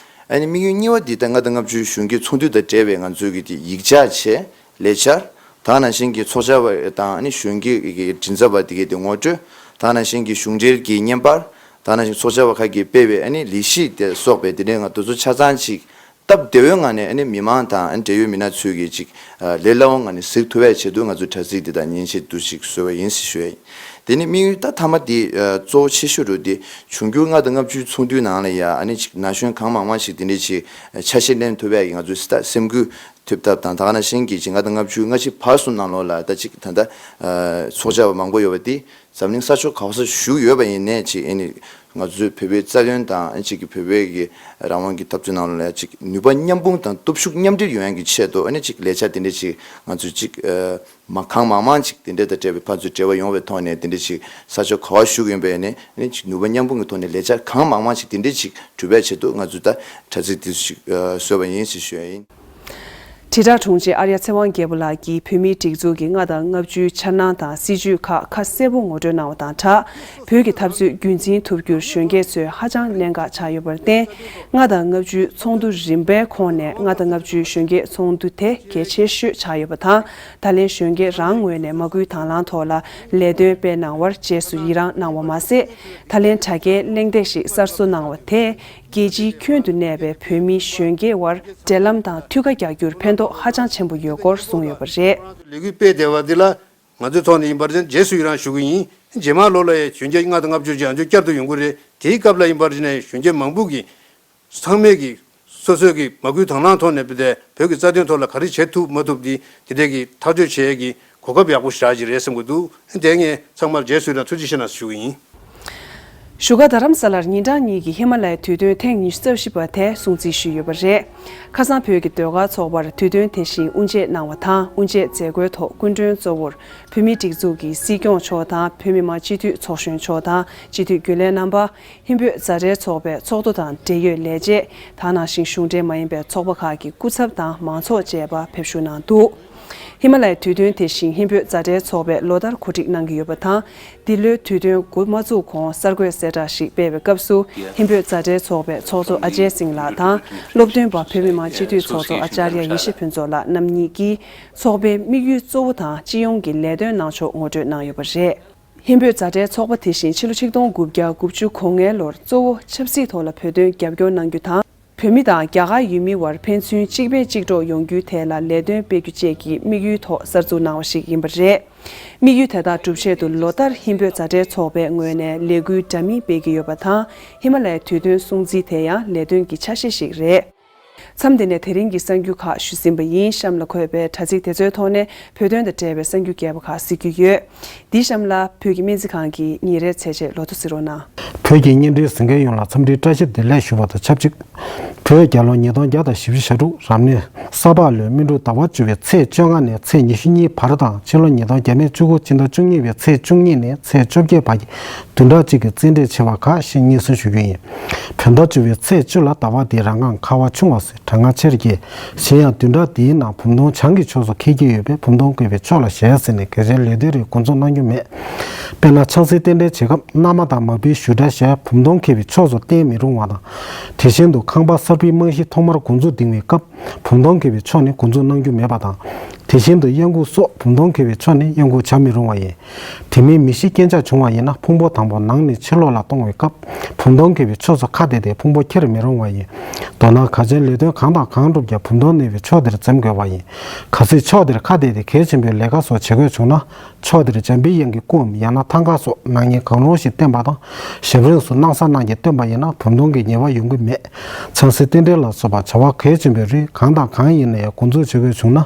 ཨ་ནི་དམིགས་ཡུལ་གཉིས་པ་འདི་ད་ལྔ་དང་ལྔ་བཅུའི་གཞོན་སྐྱེས་ཚོགས་འདུ་དང་འབྲེལ་བའི་ང་ཚོའི་གི་དེ་ཡིག་ཆ་བྱས། ལས་འཆར། ད་ནང་བཞིན་གྱི་ཚོགས་བཅར་བ་དང་ཨ་ནི་གཞོན་སྐྱེས་ཀྱི་མགྲིན་ཚབ་པ་དེ་གའི་དེ་ངོ་སྤྲོད། ད་ནང་བཞིན་གྱི་གཞུང་འབྲེལ་གྱི་བརྙན་པར། ད་ནང་བཞིན་ཚོགས་བཅར་བ་ཁག་གིས་སྤེལ་བའི་ཨ་ནི་ལས་གཞི་དེ་སོགས་པའི་དེ་འདྲའི་ང་དེ་ཚོ་ཆ་ཚང་ཅིག་སྟབས་བདེ་བོའི་ངང་ནས་ཨ་ནི་མི་མང་དང་ཨ་ནི་འབྲེལ་ཡོད་མི་སྣ་ཚོས་ཀྱིས་ཅིག་ལས་སླ་བོའི་ངང་ནས་གཟིགས་ཐུབ་པའི་ཆེད་དུ་ང་ཚོས་དྲ་ཚིགས་འདི་དང་མཉེན་ཆས་འདུ་ཞིག་བཟོས་པ་ཡིན་ཞེས་ཞུ་ཡ་ཡིན། དེ་ནི་དམིགས་ཡུལ་ད་མཐའ་མ་དེ་གཙོ་བོ་ཆེ་ཤོས་རུ་དེ་འབྱུང་འགྱུར་ལྔ་དང་ལྔ་བཅུའི་ཚོགས་འདུའི་ནང་ལ་ཡ་ཨ་ནི་ཅིག་ན་གཞོན་གང་མང་མང་ཞིག་དེ་འདྲའི་ཅིག་ཆ་ཤས་ལེན་ཐུབ་པའི་ང་ཚོས་ད་སེམས་འགུལ་ཐེབས་ཐབས་དང་། ད་ག་ནང་བཞིན་གྱི་ཅིག་ལྔ་དང་ལྔ་བཅུ་སྔ་ཕྱི་བར་གསུམ་ནང་ལོགས་ལ་ད་ཅིག་ད་ལྟ་ཚོགས་བཅར་བ་མང་པོ་ཡོད་པ་དེ་འཛམ་གླིང་ས་ཕྱོགས་ག་པར་བཞུགས་ཡོད་པ་ཡིན་ནའི་ཅིག་ཨ་ནི་ང་ཚོའི་བོད་པའི་རྩ་དོན་དང་ཨ་ནི་ཅིག་གི་བོད་པའི་གི་རང་དབང་གི་འཐབ་རྩོད་ནང་ལོགས་ལ་ཅིག་ནུས་པ་མཉམ་སྤུངས་དང་སྟོབས་ཤུགས་མཉམ་སྒྲིལ་ཡོང་ཡག་གི་ཆེད་དུ་ཨ་ནི་ཅིག་ལས་འཆར་དེ་འདྲ་ཅིག་ང་ཚོས་ཅིག་མ་གང་མང་མང་ཅིག་དེ་འདྲ་དང་འབྲེལ་བའི་ཕར་ཚུར་འབྲེལ་བ་ཡོང་བའི་ཐོག་ནས། དེ་འདྲ་ཅིག་ས་ཕྱོགས་ག་པར་བཞུགས་ཡོད་པ་ཡིན་ནའི་ཨ་ནི་ཅིག་ནུས་པ་མཉམ་སྤུངས་ཀྱི་ཐོག་ནས་ལས་འཆར་གང་མང་མང་ཅིག་དེ་འདྲ་ཅིག་སྒྲུབ་པའི་ཆེད་དུ་ང་ཚོས་ད་དྲ་ཚིགས་དེ་ཚོ་ཞིག་བཟོས་པ་ཡིན་ཞེས་ཞུ་ཡ་ཡིན། དྲིལ་བསྒྲགས་དྲུང་ཆེ་ཨར་ཡ་ཚེ་དབང་རྒྱལ་པོ་ལགས་ཀྱིས་བོད་མིའི་སྒྲིག་འཛུགས་ཀྱི་ལྔ་དང་ལྔ་བཅུའི་འཆར་སྣང་དང་སྲིད་བྱུས་ཁག་ཁ་གསལ་པོ་ངོ་སྤྲོད་གནང་བ་དང་སྦྲགས། བོད་ཀྱི་འཐབ་རྩོད་རྒྱུན་འཛིན་ཐུབ་རྒྱུར་གཞོན་སྐྱེས་ཚོས་ཧ་ཅང་གནད་འགག་ཆགས་ཡོད་པར་བརྟེན། ལྔ་དང་ལྔ་བཅུའི་ཚོགས་འདུ་རིམ་པའི་ཁོངས་ནས་ལྔ་དང་ལྔ་བཅུའི་གཞོན་སྐྱེས་ཚོགས་འདུ་དེ་གལ་ཆེ་ཤོས་ཆགས་ཡོད་པ་དང་། ད་ལན་གཞོན་སྐྱེས་རང་ངོས་ནས་མ་སྐུལ་དང་བླངས་ཐོག་ལ་ལས་དོན་སྤེལ་གནང་བར་རྗེས་སུ་ཡི་རངས་གནང་བ་མ་ཟད། ད་ལན་དྲ་རྒྱའི་གླེང་སྟེགས་ཤིག་གསར་བཟོ་གནང་བ་དེས། རྒྱལ་སྤྱིའི་ཁྱོན་དུ་གནས་པའི་བོད་མི་གཞོན་སྐྱེས་དབར་འབྲེལ་ལམ་དང་མཐུད་ཁ་རྒྱག་རྒྱུར་ཕན་ཐོགས་ཧ་ཅང་ཆེན་པོ་ཡོད་སྐོར་གསུངས་ཡོད་པ་རེད། ལས་འགུལ་སྤེལ་བསྡད་པ་འདི་ལ་ང་ཚོའི་ཐོག་ནས་ཡིན་པར་བརྟེན་རྗེས་སུ་ཡི་རང་ཞུ་གི་ཡིན། རྗེས་མ་ལོ་ལ་ཡང་གཞོན་སྐྱེས་ལྔ་དང་ལྔ་བཅུ་ཅན་ཚོ་བསྐྱར་དུ་ཡོང་གི་རེད། དེའི་སྐབས་ལ་ཡིན་པར་བརྟེན་གཞོན་སྐྱེས་མང་པོ་གིས་ཚང་མས་ཀྱིས་སོ་སོས་ཀྱིས་མ་སྐུལ་དང་བླངས་ཐོག་ནས་བོད་དེ་བོད་ཀྱི་རྩ་དོན་ཐོག་ལ་ག་རེ་བྱེད་ཐུབ་མ་ཐུབ་འདི་དེ་འདྲས་ཀྱི་ཐག་གཅོད་བྱེད་ཡས་ཀྱི་གོ་སྐབས་ཡག་པོ་ཞེ་དྲག་ཅིག་རེད་བསམ་གྱི་འདུག་དེ་ངས་ཚང་མར་རྗེས་སུ་ཡི་རང་ཐུགས་རྗེ་ཆེ་གནང་ཞུ་གི་ཡིན། བཞུགས་སྒར་རྡ་རམ་ས་ལར་ཉིན་གྲངས་གཉིས་ཀྱི་ཧི་མ་ལ་ཡའི་དུས་སྟོན་ཐེངས་ཉི་ཤུ་རྩ་བཞི་པ་དེ་སྲུང་བརྩི་ཞུས་ཡོད་པ་རེད། ཁ་སང་བོད་ཀྱི་ཟློས་གར་ཚོགས་པར་དུས་སྟོན་དེ་བཞིན་དབུ་འབྱེད་གནང་བ་དང་། དབུ་འབྱེད་མཛད་སྒོའི་ཐོག་སྐུ་མགྲོན་གཙོ་བོར་བོད་མིའི་སྒྲིག་འཛུགས་ཀྱི་སྲིད་སྐྱོང་མཆོག་དང་། བོད་མི་མང་སྤྱི་འཐུས་ཚོགས་གཞོན་མཆོག་དང་། སྤྱི་འཐུས་རྒྱུན་ལས་རྣམ་པ། ཧིན་བོད་མཛའ་འབྲེལ་ཚོགས་པའི་ཚོགས་གཙོ་དང་འབྲེལ་ཡོད་ལས་བྱེད། ད་ནང་བཞིན་གཞུང་འབྲེལ་མ་ཡིན་པའི་ཚོགས་པ་ཁག་གི་སྐུ་ཚབ་དང་མང་ཚོགས་བཅས་པ་ཕེབས་ཞུགས་གནང་འདུག་ཧི་མ་ལ་ཡའི་དུས་སྟོན་དེ་བཞིན་ཧིན་བོད་མཛའ་འབྲེལ་ཚོགས་པས་ལོ་ལྟར་གོ་སྒྲིག་གནང་གི་ཡོད་པ་དང་། འདི་ལོའི་དུས་སྟོན་འགོ་མ་བཙུགས་གོང་གསར་འགོད་གསལ་བསྒྲགས་ཤིག་སྤེལ་བའི་སྐབས་སུ། ཧིན་བོད་མཛའ་འབྲེལ་ཚོགས་པའི་ཚོགས་གཙོ་ཨ་ཇེ་སིང་ལགས་དང་། སློབ་སྟོན་པ་བོད་མི་མང་སྤྱི་འཐུས་ཚོགས་གཙོ་ཨ་ཅཱརྱ་ཡེ་ཤེས་ཕུན་ཚོགས་ལགས་རྣམ་གཉིས་ཀྱིས། ཚོགས་པའི་དམིགས་ཡུལ་གཙོ་བོ་དང་སྤྱི་ཡོངས་ཀྱི་ལས་དོན་གནང་ཕྱོགས་ངོ་སྤྲོད་གནང་ཡོད་པ་རེད། ཧིན་བོད་མཛའ་འབྲེལ་ཚོགས་པ་དེ་བཞིན་ཕྱི་ལོ་ཆིག་སྟོང་དགུ་བརྒྱ་དགུ་བཅུ་གོ་ལྔའི་ལོར་གཙོ་བོ་ཆབ་སྲིད་ཐོག་ལ་བོད་དོན་རྒྱབ་སྐྱོར་གནང་རྒྱུ་དང་། བོད་མི་དང་རྒྱ་གར་ཡུལ་མི་བར་ཕན་ཚུན་གཅིག་ཕན་གཅིག་གྲོགས་ཡོང་རྒྱུའི་ཐད་ལ་ལས་དོན་སྤེལ་རྒྱུ་བཅས་ཀྱི་དམིགས་ཡུལ་ཐོག་གསར་འཛུགས་གནང་བ་ཞིག་ཡིན་པ་རེད། དམིགས་ཡུལ་དེ་དག་སྒྲུབ་ཆེད་དུ་ལོ་ལྟར་ཧིན་བོད་མཛའ་འབྲེལ་ཚོགས་པའི་ངོས་ནས་ལས་འགུལ་འདྲ་མིན་སྤེལ་གྱི་ཡོད་པ་དང་། ཧི་མ་ལ་ཡའི་དུས་སྟོན་སྲུང་བརྩི་དེ་ཡང་ལས་དོན་གྱི་ཆ་ཤས་ཤིག་རེད། མཚམས་འདི་ནས་དེ་རིང་གི་གསར་འགྱུར་ཁག་ཞུས་ཟིན་པ་ཡིན། གཤམ་ལ་འཁོད་པའི་དྲ་ཚིགས་དེ་ཚོའི་ཐོག་ནས་བོད་དོན་དང་འབྲེལ་བའི་གསར་འགྱུར་རྒྱས་པ་ཁག་གཟིགས་རྒྱུ་ཡོད། འདིའི་གཤམ་ལ་བོད་ཀྱི་སྨན་རྩིས་ཁང་གི་ཉིན་རེའི་ཚེས་ཆད་ལོ་ཐོ་གཟིགས་རོགས་གནང་། བོད་ཀྱི་བརྙན་འཕྲིན་གཟིགས་མཁན་ཡོངས་ལ་འཚམས་འདྲིའི་བཀྲ་ཤིས་བདེ་ལེགས་ཞུ་བ་དང་ཆབས་ཅིག་བོད་རྒྱལ་ལོ་ཉིས་སྟོང་བརྒྱ་དང་བཞི་བཅུ་ཞེ་དྲུག་རབ་གནས་ས་ཕག་ལོའི་སྨིན་དྲུག་ཟླ་བ་བཅུ་པའི་ཚེས་བཅོ་ལྔ་ནས་ཚེས་ཉི་ཤུ་གཉིས་བར་དང་། ཕྱི་ལོ་ཉིས་སྟོང་བརྒྱ་མེད་བཅུ་དགུ་སྤྱི་ཟླ་བཅུ་གཉིས་པའི་ཚེས་བཅུ་གཉིས་ནས་ཚེས་བཅོ་བརྒྱད་བར་གྱི་བདུན་ཕྲག་གཅིག་གི་རྩེད་འགྲན་ཆེ་བ་ཁག་ཞིག་སྙན་སེང་ཞུ་རྒྱུ་ཡིན། བོད་ཟླ་བཅུ་པའི་ཚེས་བཅུ་ལ་ཟླ་བ་འདིའི་རང་འཁང་ཁ་བ་ཆུང་བ་ཟེར་གྲང་ངར་ཆེར་སྐྱེ། གཞན་ཡང་བདུན་ཕྲག་འདིའི་ནང་བུམ་སྟོང་བྱང་གི་ཕྱོགས་སུ་འཁེལ་གྱི་ཡོད་པས་བུམ་སྟོང་བཀོད་པའི་ཕྱོགས་ལ་ཞེད་ཟེར་ནས་གལ་ཆེའི་ལས་དོན་རིགས་འགོ་འཛུགས་གནང་རྒྱུ་མེད། དཔེར་ན་ཆང་སའི་རྟེན་འབྲེལ་བྱེད་སྐབས་མནའ་མ་དང་མ་བུའི་བཞུགས་གྲལ་ཞེས་བུམ་སྟོང་འཁེལ་བའི་ཕྱོགས་སུ་བསྟན་མི་རུང་བ་དང་། དེ་བཞིན་དུ་ཁང་པ་གསར་པའི་རྨང་གཞི་ཐོག་མར་འགོ་འཛུགས་འདིང་བའི་སྐབས་བུམ་སྟོང་འཁེལ་བའི་ཕྱོགས་ནས་འགོ་འཛུགས་གནང་རྒྱུ་མེད་པ་དང་། དེ་བཞིན་དུ་གཡང་འགུགས་སོགས་བུམ་སྟོང་འཁེལ་བའི་ཕྱོགས་ནས་གཡང་འགུགས་བྱ་མི་རུང་བ་ཡིན། དེ་མིན་མི་ཤི་རྐྱེན་ཆག་བྱུང་བ་ཡིན་ན་ཕུང་པོ་དང་པོ་ནང་ནས་ཕྱི་ལོགས་ལ་གཏོང་བའི་སྐབས་བུམ་སྟོང་འཁེལ་བའི་ཕྱོགས་སུ་ཁ་གཏད་དེ་ཕུང་པོ་འཁྱེར་མི་རུང་བ་ཡིན། མདོར་ན་གལ་ཆེའི་ལས་དོན་གང་དང་གང་བསྒྲུབ་ཀྱང་བུམ་སྟོང་གནས་པའི་ཕྱོགས་དེར་འཛེམ་དགོས་པ་ཡིན། གལ་སྲིད་ཕྱོགས་དེར་ཁ་གཏད་དེ་གལ་ཆེན་པོའི་ལས་ཀ་སོགས་བྱེད་དགོས་བྱུང་ན། ཕྱོགས་དེར་འཇམ་པའི་དབྱངས་ཀྱི་སྐུའམ་ཡང་ན་ཐང་ག་སོགས་སྣང་བརྙན་གང་རུང་ཞིག་བསྟན་པ་དང་། ཞབས་རིམ་སོགས་སྣང་ས་སྣང་བརྒྱད་བསྟན་པ་ཡིན་ན་བུམ་སྟོང་གི་ཉེས་པ་ཡོང་གི་མེད། ཆང་སའི་རྟེན་འབྲེལ་ལ་སོགས་པ་བྱ་བ་གལ་ཆེན་པོའི་རིགས་གང་དང་གང་ཡིན་ན་ཡང་འགོ་འཛུགས་བྱེད་དགོས་བྱུང་ན།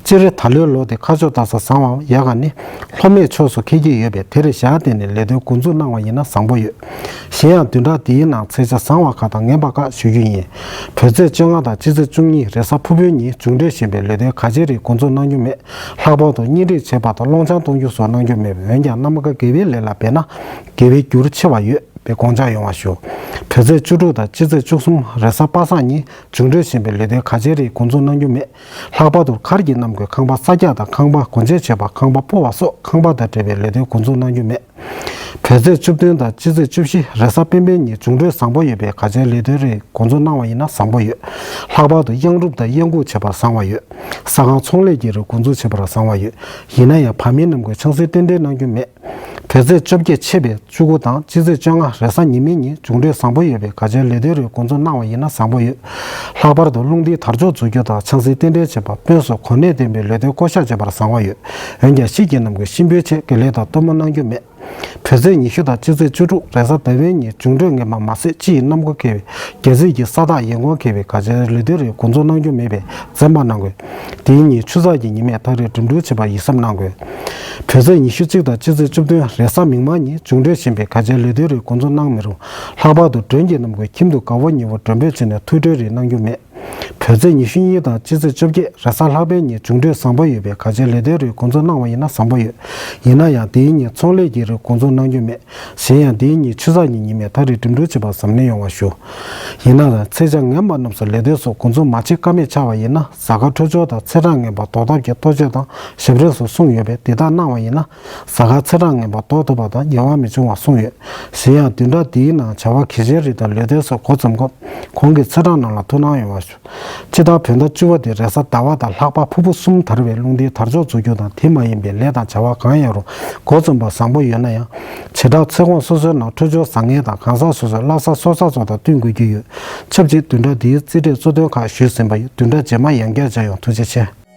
སྤྱིར་ད་ལོའི་ལོ་དེ་མཁའ་སྤྱོད་མཐའ་ས་བཟང་བའམ་ཡག་ག་ནི། ལྷོ་སྨད་ཕྱོགས་སུ་འཁེལ་གྱི་ཡོད་པས་དེར་ཞག་བསྟན་ནས་ལས་དོན་འགོ་འཛུགས་གནང་བ་ཡིན་ན་བཟང་པོ་ཡོད། གཞན་ཡང་བདུན་ཕྲག་འདིའི་ནང་ཚེས་ཆ་བཟང་བ་ཁག་དང་ངན་པ་ཁག་ཞུ་རྒྱུ་ཡིན། བོད་ཚེས་བཅོ་ལྔ་དང་སྤྱི་ཚེས་བཅུ་གཉིས་རེས་གཟའ་ཕུར་བུའི་ཉིན་མཇུག་འབྲས་ཞན་པའི་ལས་དོན་ག་ཅིའི་རིགས་འགོ་འཛུགས་གནང་རྒྱུ་མེད། ལྷག་པར་དུ་གཉེན་སྒྲིག་བྱེད་པ་དང་སློང་ཆང་གཏོང་རྒྱུ་སོགས་གནང་རྒྱུ་མེད་པས། འོན་ཀྱང་གནམ་ཁ་དགེ་བའི་ལས་ལ་འབད་ན་དགེ་བའི་རྒྱུར་ཆེ་བ་ཡོད་པའི་དགོངས་འཇགས་ཡོང་བ་ཞུ། བོད་ཚེས་བཅུ་དྲུག་དང་སྤྱི་ཚེས་བཅུ་གསུམ་རེས་གཟའ་པ་སངས་ཉིན་མཇུག་འབྲས་ཞན་པའི་ལས་དོན་ག་ཅིའི་རིགས་འགོ་འཛུགས་གནང་རྒྱུ་མེད། ལྷག་པར་དུ་མཁར་གྱི་གནམ་སྒོས་ཁང་པ་གསར་རྒྱག་དང་ཁང་པ་སྒོ་འབྱེད་བྱེད་པ། ཁང་པ་སྤོ་བ་སོགས་ཁང་པ་དང་འབྲེལ་བའི་ལས་དོན་འགོ་འཛུགས་གནང་རྒྱུ་མེད། བོད་ཚེས་བཅུ་བདུན་དང་སྤྱི་ཚེས་བཅུ་བཞི་རེས་གཟའ་སྤེན་པའི་ཉིན་མཇུག་འབྲས་བཟང་པོ་ཡོད་པས་ག་ཅིའི་ལས་དོན་རིགས་འགོ་འཛུགས་གནང་བ་ཡིན་ན་བཟང་པོ་ཡོད། ལྷག་པར་དུ་གཡང་རུབ་དང་གཡང་འགུག་བྱེད་པར་བཟང་བ་ཡོད། ཟ་ཁང་ཚོང་ལས་ཀྱི་རིགས་འགོ་འཛུགས་བྱེད་པར་བཟང་བ་ཡོད། ཡིན་ན་ཡང་བར་མའི་གནམ་སྒོས་ཆང་སའི་རྟེན་འབྲེལ་གནང་རྒྱུ་མེད། བོད་ཚེས་བཅོ་བརྒྱད་ཆད་པའི་བཅུ་དགུ་དང་སྤྱི་ཚེས་བཅོ་ལྔ་རེས་གཟའ་ཉི་མའི་ཉིན་མཇུག་འབྲས་བཟང་པོ་ཡོད་པས་ག་ཅིའི་ལས་དོན་རིགས་འགོ་འཛུགས་གནང་བ་ཡིན་ན་བཟང་པོ་ཡོད། ལྷག་པར་དུ་རླུང་རྟའི་དར་ལྕོག་འཛུགས་རྒྱུ་དང་ཆང་སའི་རྟེན་འབྲེལ་བྱེད་པ། དཔོན་སོགས་གོ་གནས་ལྡན་པའི་ལས་དོན་བསྐོ་གཞག་བྱེད་པར་བཟང་བ་ཡོད། འོན་ཀྱང་དཔྱིད་ཀྱི་གནམ་སྒོས་གཤིན་པོའི་ཆེད་དགེ་ལས་དང་གཏོར་མ་གནང་རྒྱུ་མེད། བོད་ཚེས་ཉི་ཤུ་དང་སྤྱི་ཚེས་བཅུ་དྲུག་རེས་གཟའ་ཟླ་བའི་ཉིན་མཇུག་འབྲས་ངན་པ་མ་ཟད་སྤྱི་ཡི་གནམ་སྒོ་འཁེལ་བའི་རྒྱལ་སྲིད་ཀྱི་ས་རྟགས་ཡིན་གོང་འཁེལ་བའི་ག་ཅིའི་ལས་དོན་རིགས་འགོ་འཛུགས་གནང་རྒྱུ་མེད་པས་འཛེམ་པ་གནང་དགོས། དེའི་ཉིན་ཆུ་ཚགས་ཀྱི་ཉི་མས་ཐག་རིང་འགྲིམ་འགྲུལ་བྱེད་པར་ཡིད་སེམས་གནང་དགོས། བོད་ཚེས་ཉི་ཤུ་གཅིག་དང་སྤྱི་ཚེས་བཅུ་བདུན་རེས་གཟའ་མིག་དམར་ཉིན་མཇུག་འབྲས་ཞན་པས་ག་ཅིའི་ལས་དོན་རིགས་འགོ་འཛུགས་གནང་མི་རུང་། ལྷག་པར་དུ་མགྲོན་གྱི་གནམ་སྒོས་ཁྱིམ་དུ་དགའ་བོ་ཉེ་བོ་མགྲོན་འབོད་བྱས་ནས་ཐུགས་སྤྲོའི་རིགས་གནང་རྒྱུ་མེད། བོད་ཚེས་ཉི་ཤུ་གཉིས་དང་སྤྱི་ཚེས་བཅོ་བརྒྱད་རེས་གཟའ་ལྷག་པའི་ཉིན་མཇུག་འབྲས་བཟང་པོ་ཡོད་པས་ག་ཅིའི་ལས་དོན་རིགས་འགོ་འཛུགས་གནང་བ་ཡིན་ན་བཟང་པོ་ཡོད། ཡིན་ན་ཡང་དེའི་ཉིན་ཚོང་ལས་ཀྱི་རིགས་འགོ་འཛུགས་གནང་རྒྱུ་མེད། གཞན་ཡང་དེའི་ཉིན་ཆུ་ཚགས་ཀྱི་ཉི་མས་ཐག་རིང་འགྲིམ་འགྲུལ་བྱེད་པར་གཟབ་ནན་ཡོང་བ་ཞུ། ཡིན་ན་ཡང་ཚེས་ཆ་ངན་པ་རྣམས་སུ་ལས་དོན་སོགས་འགོ་འཛུགས་མ་བྱེད་ཀ་མེད་ཆགས་པ་ཡིན་ན། གཟའ་སྐར་འཕྲོད་སྦྱོར་དང་ཚེས་གྲངས་ངན་པ་ཟློག་ཐབས་ཀྱི་གཏོ་བཅོས་དང་ཞབས་རིམ་སོགས་གསུངས་ཡོད་པས་དེ་དག་གནང་བ་ཡིན་ན། གཟའ་སྐར་ཚེས་གྲངས་ངན་པ་ཟློག་ཐུབ་པ་དང་ཉེས་པ་མི་འབྱུང་བ་གསུངས་ཡོད། གཞན་ཡང་བདུན་ཕྲག་འདིའི་ནང་བྱ་བ་གལ་ཆེན་རིགས་དང་ལས་དོན་སོགས་འགོ་འཛོམས་སྐབས་གོང་གི་ཚེས་གྲངས་རྣམས་ལ་ཐུགས་སྣང་ཡོང་བ་ཞུ། སྤྱིར་བཏང་བོད་ཟླ་བཅུ་པ་དེ་རེས་གཟའ་ཟླ་བ་དང་ལྷག་པ་ཕུར་བུ་གསུམ་དར་བའི་རླུང་རྟའི་དར་ལྕོག་འཛུགས་རྒྱུ་དང་དེ་མ་ཡིན་པའི་ལས་དང་བྱ་བ་གང་ཡང་རུང་འགོ་འཛོམས་པ་བཟང་པོ་ཡོད་ན་ཡང་། བྱེ་བྲག་ཚེས་གོང་སོ་སོའི་ནང་འཕྲོད་སྦྱོར་བཟང་ངན་དང་གང་ཟག་སོ་སོའི་བླ་གཟའ་སྲོག་གཟའ་སོགས་དང་བསྟུན་དགོས་ཀྱི་ཡོད། ཆབས་ཅིག་བདུན་ཕྲག་འདིའི་རྩིས་འབྲས་གཙོ་དོན་ཁག་ཞུས་ཟིན་པ་ཡིན། བདུན་ཕྲག་རྗེས་མ་ཡང་བསྐྱར་མཇལ་ཡོང་། ཐུགས་རྗེ་ཆེ།